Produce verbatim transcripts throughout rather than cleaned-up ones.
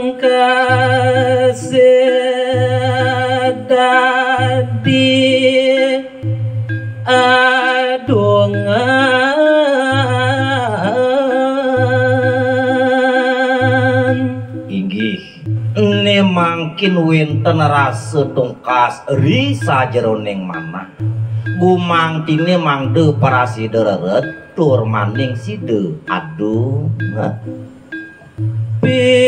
Tungkase dadi adongan. Inggih, ne mangkin wenten rasa tungkas ri sajeroning manah. Gumangtine mangda prasida rered tur maning sida adung. Pituturen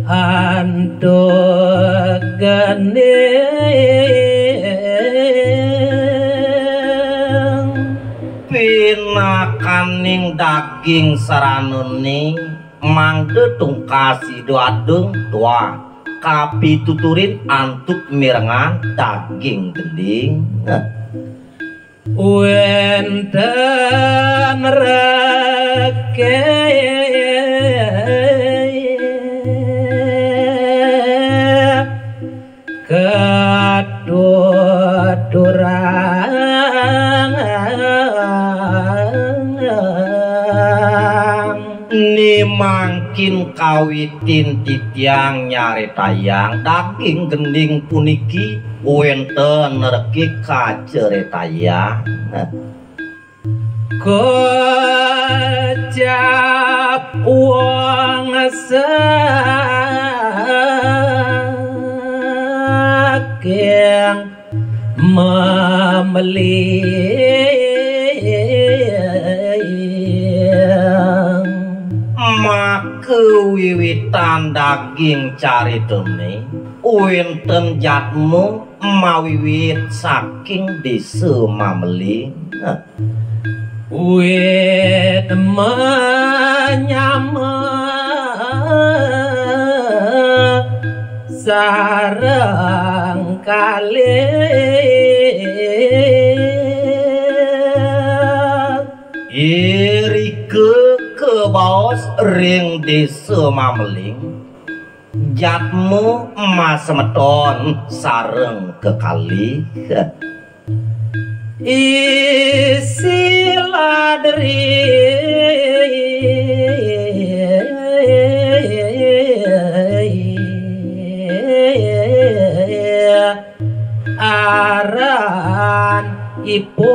antuk gending. Pinakaning daging saranane mangda tungkas sida adung tuah kapituturin antuk mirengang daging gending. Wenten rekeh katuturang. Ne mangkin kawitin titiang nyaritayang daging gending puniki wenten rekeh kacaritayang. Kocap wong saking mameling. Maka wiwitan daging caritane, wenten jatmu mawiwit saking desa Mameling. Wit manyama sareng kalih. Irika kabaos ring desa Mameling, jatmu masemeton sareng kekalih. Isi ladri aran ipun.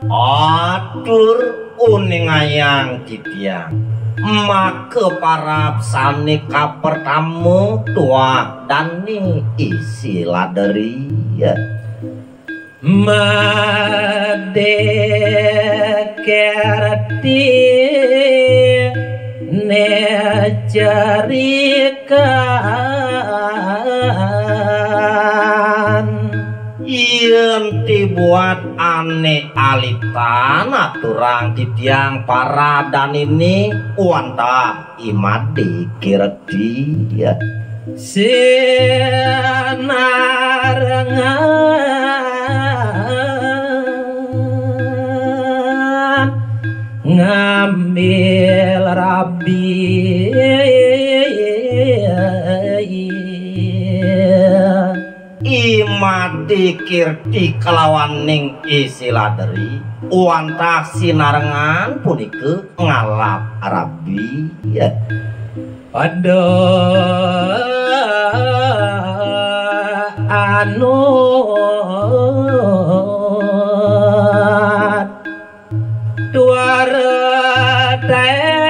Atur uningayang titiang, maka parab sane kapertama tuah dane isi ladri. Made kerti ne cerikan. Yen ti buat ane alitan aturang titiang para danine wantah imadi kirti. Sinarengan ngambil rabi. Imadi kirti kalawaning isi ladri, wantah sinarengan punika ngalap rabi. Pada anu tuara teh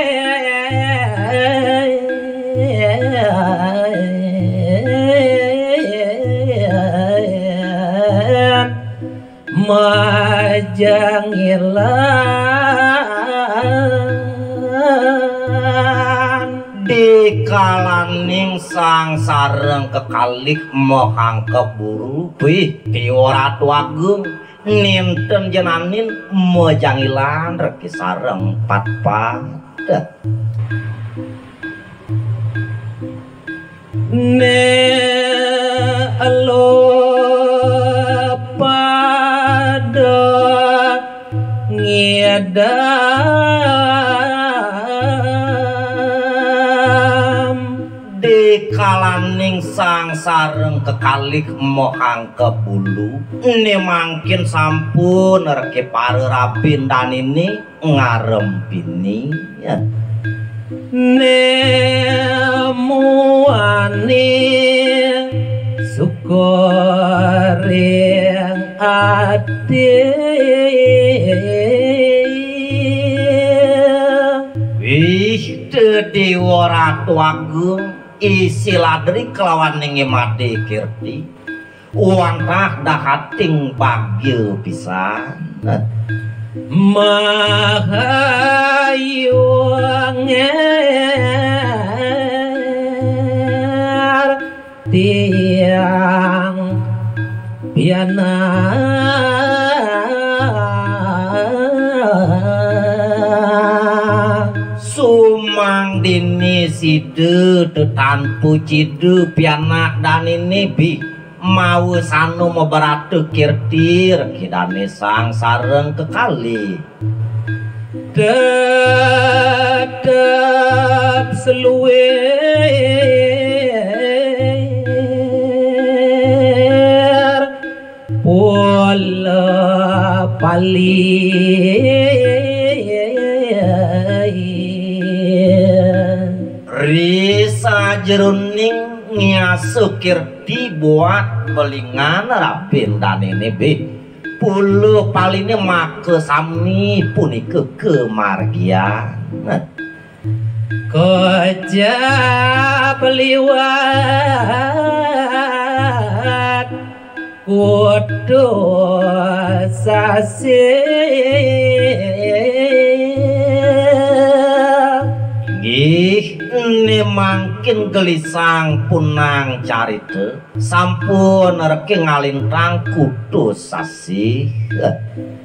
majangilan. Dikalaning sang sareng kekalih makangkep buru, wih, tiwa Ratu Agung, ninten jenanin majangilan reki sareng patpat. Ne Lo pada ngidam. Dikalaning sang sareng kekalih mohang kebulu, ne mangkin sampun reke para rabin danine ngarempini. Nemuani sukoring ati. Wih, Dewa Ratu Agung, isi ladri kelawan ninge made kirti. Wantah dahating bagya pisan. Mahayunger tiang pianak. Sumang dini sida tetantu cida pianak danine bi. Mawa sanu mabarata kirti reki dane sang sareng kekalih. Tetep seluir pula pali. Ri sajeroning ngiasa kirti buat belingan rabin danene bih. Puluh paline maka sami punika kamargian. Kocap liwat kudu sasih. Inggih, ne mangkin gelisang punang carita. Sampun reke ngalintang kutus sasih.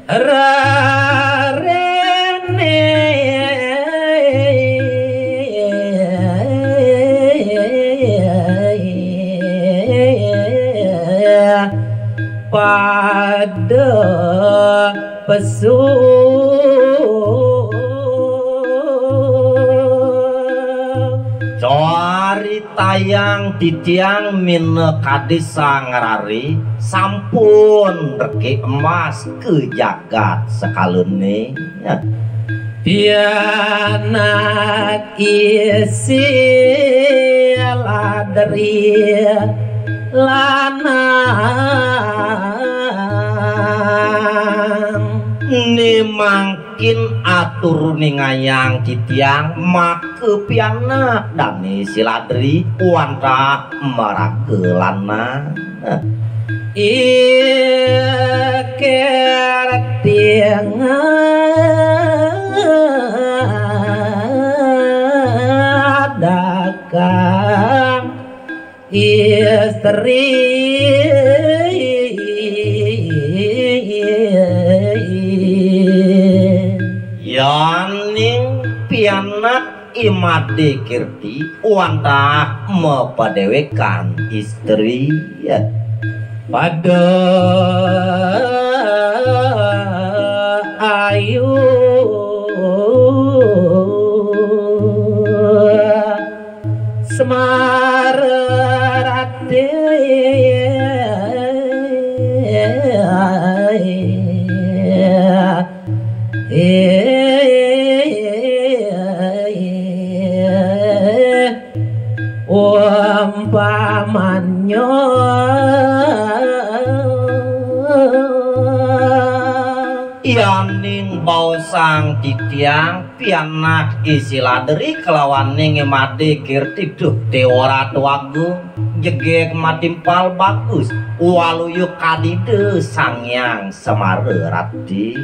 Rarene pada pesu. Caritayang titiang minakadi sang rare sampun reke emas ke jagat sekalane. Pianak isi ladri lanang. Nimang kin atur ningayang titiang maka pianak dane siladri wantah maraga lanang. Ikir tiang adakang istri. Yaning pianak imade kirti wantah mapadewekan istri. Pada ayu Semara Rati. Umpamanya yaning baosang titiang pianak isi ladri kelawaning made kirti duh Dewa Ratu Agung, jegeg matimpal bagus, waluya kadida Sang Hyang Semara Rati.